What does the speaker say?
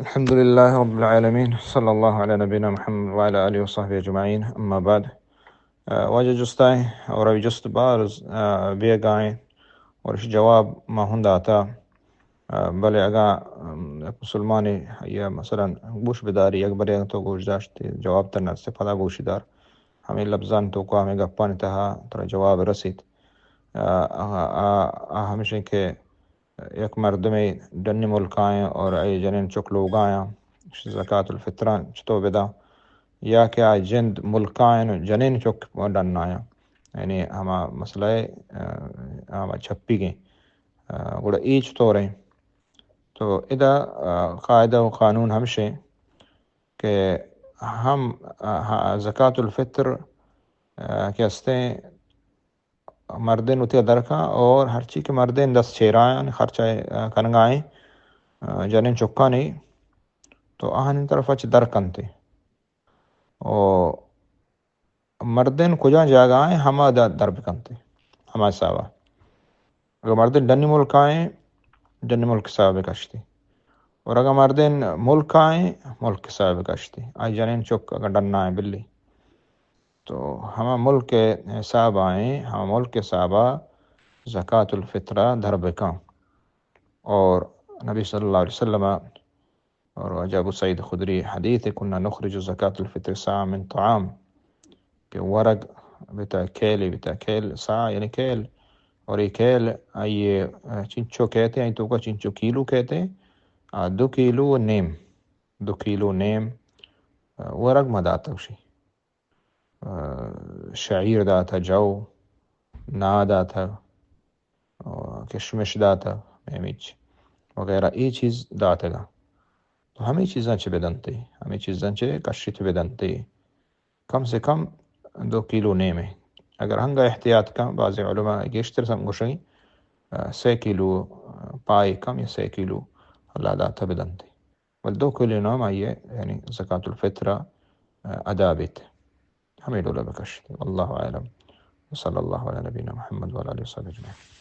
الحمد لله رب العالمين، صلى الله على نبينا محمد وعلى آله وصحبه أجمعين، أما بعد. آ، واجہ جستائیں اور ابھی جست بار، آ، بیگائیں اور اش جواب ما ہوں داتا. آ، بلے اگاں، ام، یک مسلمانے یا مثلاً گوش بداری، یک برے تو گوش داشت، جواب تر نہ رسے، پدا گوشی دار. ہمیں لبزان توکا، ہمیں گپانی تہا ترا جواب رسیت. آ، آ، آ، آ ہمشیں کہ یک مردمے ڈنی ملکائیں اور اے جنین چک لوگایاں، زکات الفطراں چطور بداں؟ یا کہ آ جند ملکائیں، جنین چک ڈنایاں، یعنی ہما مسئلہ، آ، ہما چھپی گئیں. آ، گڑا اے چطور ہیں؟ تو ادا، آ، قاعدہ و قانون ہمشیں کہ ہم، آ، ہا-، زکات الفطر، آ، کہ ہستیں مردین وتی درکاں اور ہرچی کہ مردین دست چیرایاں خرچہ، آ، کنگائیں، آ، جنین چکانی تو آہانی طرف چہ در کنتے. او مردین کجا جاگہ آئیں، ہما دا در بکنتے، ہما حسابا. اگر مردین ڈنی ملک آئیں، ڈنی ملک حساب بکشتے. اور اگر مردین ملک آئیں، ملک حساب بکشتے. آئی جنین چک اگر ڈن آئیں بلی، تو ہما ملک حساب آئیں، ہما ملک حسابا زکات الفطرہ در بکن. اور نبی صلی اللہ علیہ وسلم اور واجہ ابو سعید خدری حدیث، كنا نخرج زکات الفطر صاع من طعام، کہ ورگ بتا، کیلے بتا، کیل، صاع یعنی کیل، اور یہ کیل آئیے، آ، چنچو کہتے ہیں، تو کا چنچو کیلو کہتے ہیں، آ، دو کیلو و نیم، دو کیلو نیم، آ، ورگ ما داتا گوشی. آ، شعیر داتا، جو، نا داتا، آ، کشمش داتا، ہمیچ وغیرہ اے چیز داتگا. تو ہمیں چیزاں چہ بدنتے، ہمیں چیزاں چہ کشت بدنتے. کم سے کم دو کیلو نیمے. اگر ہنگا احتیاط کن، بعض علماء گیشتر سم گوشگی، آ، سے کیلو، آ، پائے کم یا سے کیلو اللہ داتا بدنتے. بل دو کلیں نام آئیے، یعنی زکات الفطر، آ، ادا بیت. ہمیں ڈولا بکش. واللہ اعلم. وصلی اللہ علی نبینا محمد وعلی آلہ وصحبہ اجمعین.